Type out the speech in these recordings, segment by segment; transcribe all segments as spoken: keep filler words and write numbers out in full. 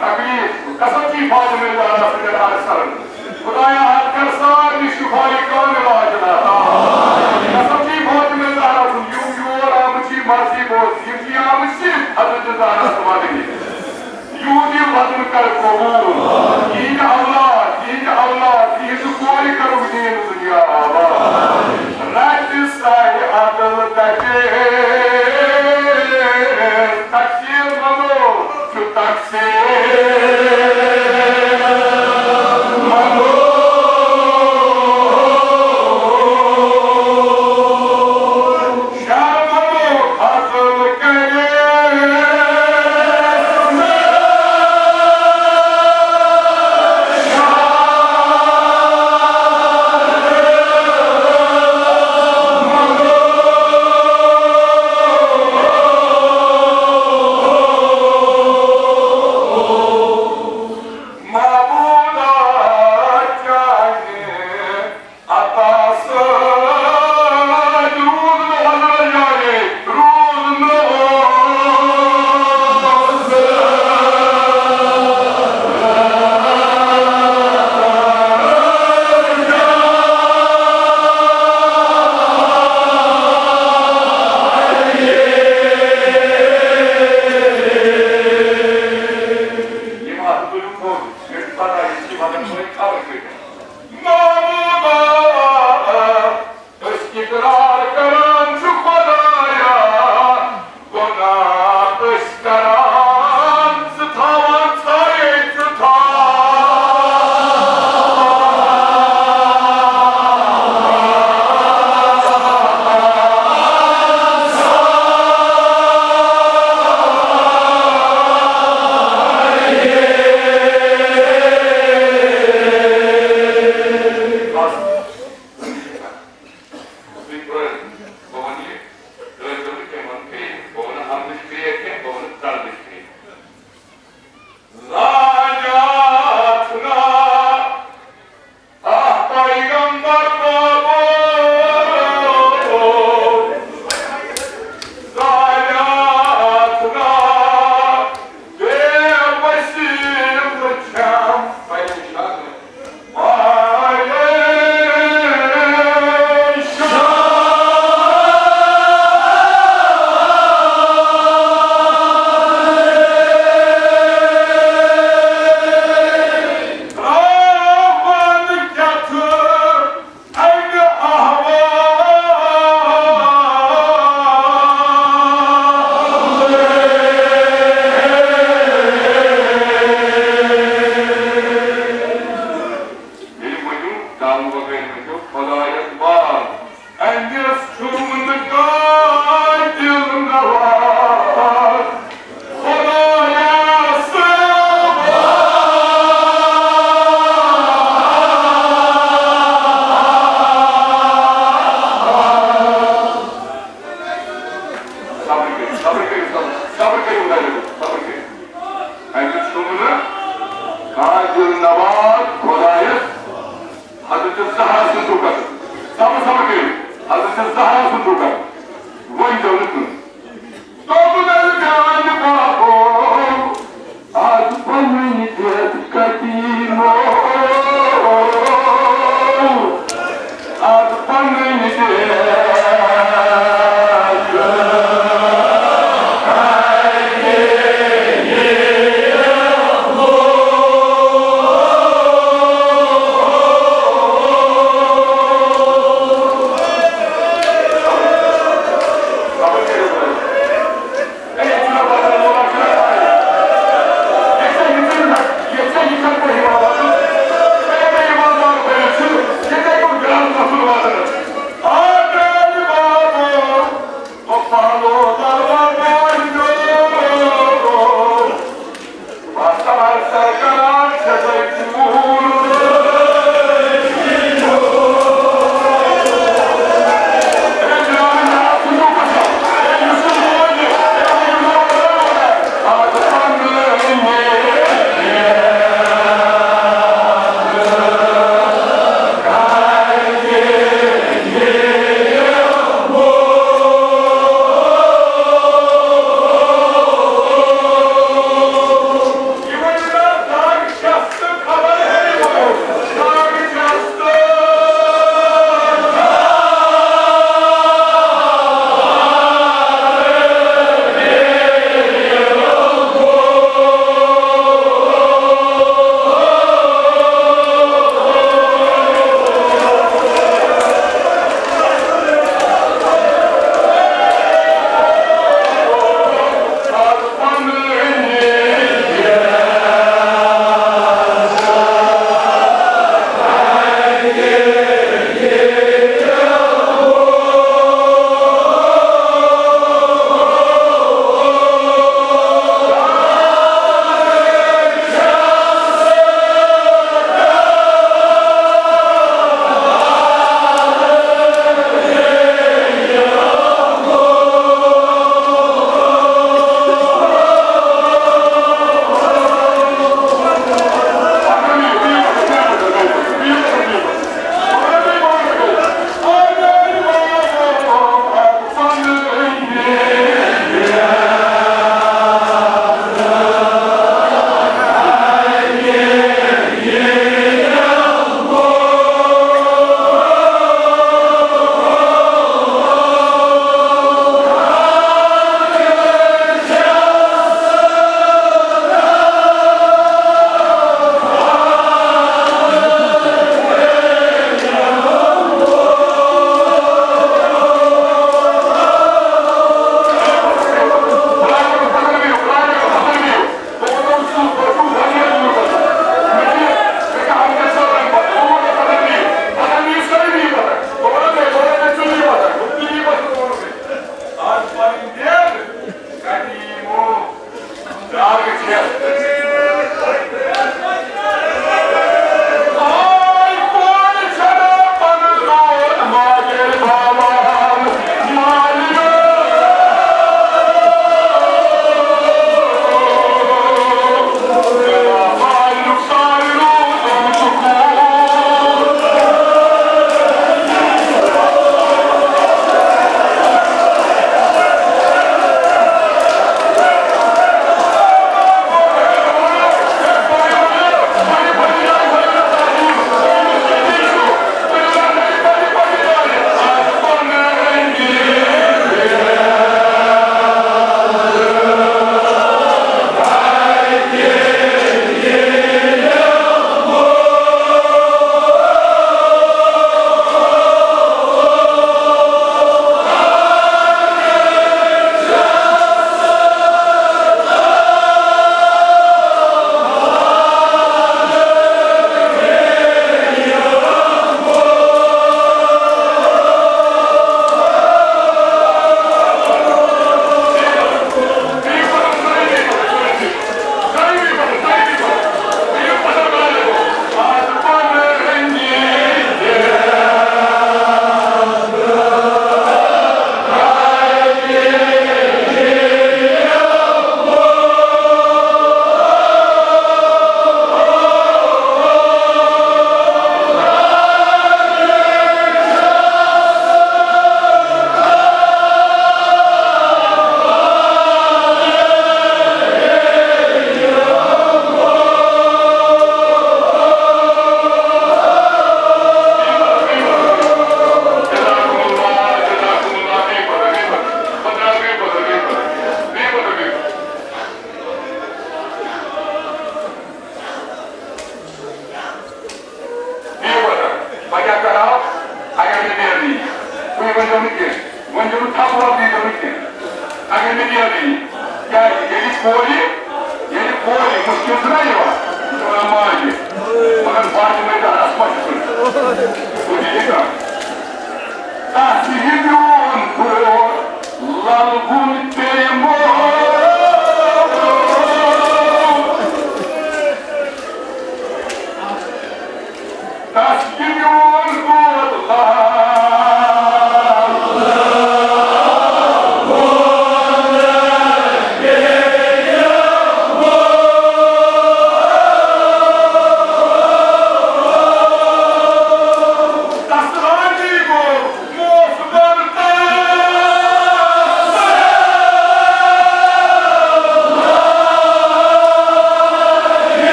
تکلیف، قسم چھی فاطمہ زہرا سٕنٛدٮ۪ن ارسلن۔ خدایا، اتھ کر سارنٕے شفاعی کامل عاجل عطا۔ قسم چھی فاطمہ زہرا سُنٛد، یِم یور آمٕتۍ چھِ، مرضی بوز، یِم چھِ آمٕتۍ صرف حضرت زہرا سُنٛد وطنی۔ یِہُنٛد یہِ وطن کر قبول۔ یِہِنٛدِ اولاد، یِہِنٛدِ اولاد، یِہِنٛزِ کورِ کرُکھ دیٖن دُنیا آباد۔ رَٹہِ ساے عدل تَتہِ۔ تقصیر منو، چھُ تقصیر منو۔ شرمنو عدل کرے۔ معبودا چانہِ عطا سۭتۍ روٗد نہٕ حضرت جانہِ، روٗد نہٕ یِم اَتھ تُلِو فوٹو، ییٚمہِ پَتہٕ یہِ چھِ وَنان، سٲنۍ خبر کٔرِو۔ معبودا، أسۍ اقرار کران چھِ خدایا، گۄناہ أسۍ کران، ژٕ تھاوان ژھایے ژٕ تھاوان۔ بس۔ تُہۍ پرٛٲرِو، بہٕ وَنہٕ یہِ، ترٛٲوزیٚو نہٕ کینٛہہ، وَنہٕ بیٚیہِ، بہٕ وَنہٕ ہَمدٕچ کرٛیک کینٛہہ، بہٕ وَنہٕ دَردٕچ کرٛیک۔ زانیٛاتھ نا اَکھ پیغمبر بابو، زانیٛاتھ نا بے وسیل چھم پریشان۔ ییٚلہِ ؤنِو، دم وغٲرۍ ؤنِو، خۄدایَس بار۔ أمِس چھُم نہٕ کانٛہہ دِل نواز، خۄدایَس بار۔ صبر کٔرِو، صبر کٔرِو، صبر، صبر کٔرِو، خۄدایَس، صبر کٔرِو۔ أمِس چھُم نہٕ کانٛہہ دِل نواز، خۄدایَس حضرت زہرا سُنٛد دُکھ۔ صبر، صبر کٔرِو۔ حضرت زہرا سُنٛد دُکھ۔ وۄنۍ زیوٗن نہٕ کٕہٕنۍ۔ دوٚپُن، "اے جان بابو، از پنٕنۍ دٮ۪د کتہِ یِمو؟ از پنٕنۍ دٮ۪د۔"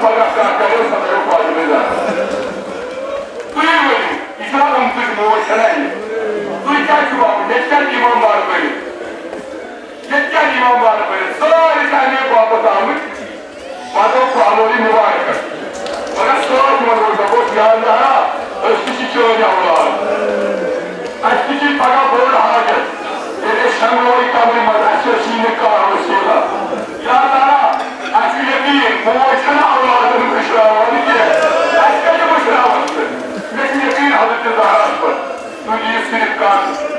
پگاہ کانٛہہ کریو، سۄ کریو فاطمے زہرا۔ تُہۍ ؤنِو، یہِ چھا أمۍ سٕنٛز موج چھَنا یہِ؟ تُہۍ کیٛازِ چھِو آمٕتۍ؟ ییٚتہِ کیٛازِ اِمام بار کٔرِتھ؟ ییٚتہِ کیٛازِ اِمام بار کٔرِتھ؟ سٲری چھِ اَمے باپتھ آمٕتۍ۔ پتہٕ اوس پہلوری مُبارکَس۔ مگر سۭتۍ وَنو، دوٚپُس، یا زہرا، أسۍ تہِ چھِ چٲنۍ اولاد۔ اَسہِ تہِ چھِ پگاہ بوٚڑ حاجت۔ ییٚلہِ أسۍ شۄنٛگو یہِ قبرِ منٛز، اَسہِ چھِ سیٖنہٕ کار وسیٖلہ۔ یا زہرا، اَسہِ چھُ یقیٖن، موج چھَنہٕ اولادَن مٔشراوان کینٛہہ۔ اَسہِ کَتہِ مٔشراوان چھِ؟ مےٚ چھُ یقیٖن حضرت زہراہَس پٮ۪ٹھ۔ تُہۍ دِیِو صرف کَن۔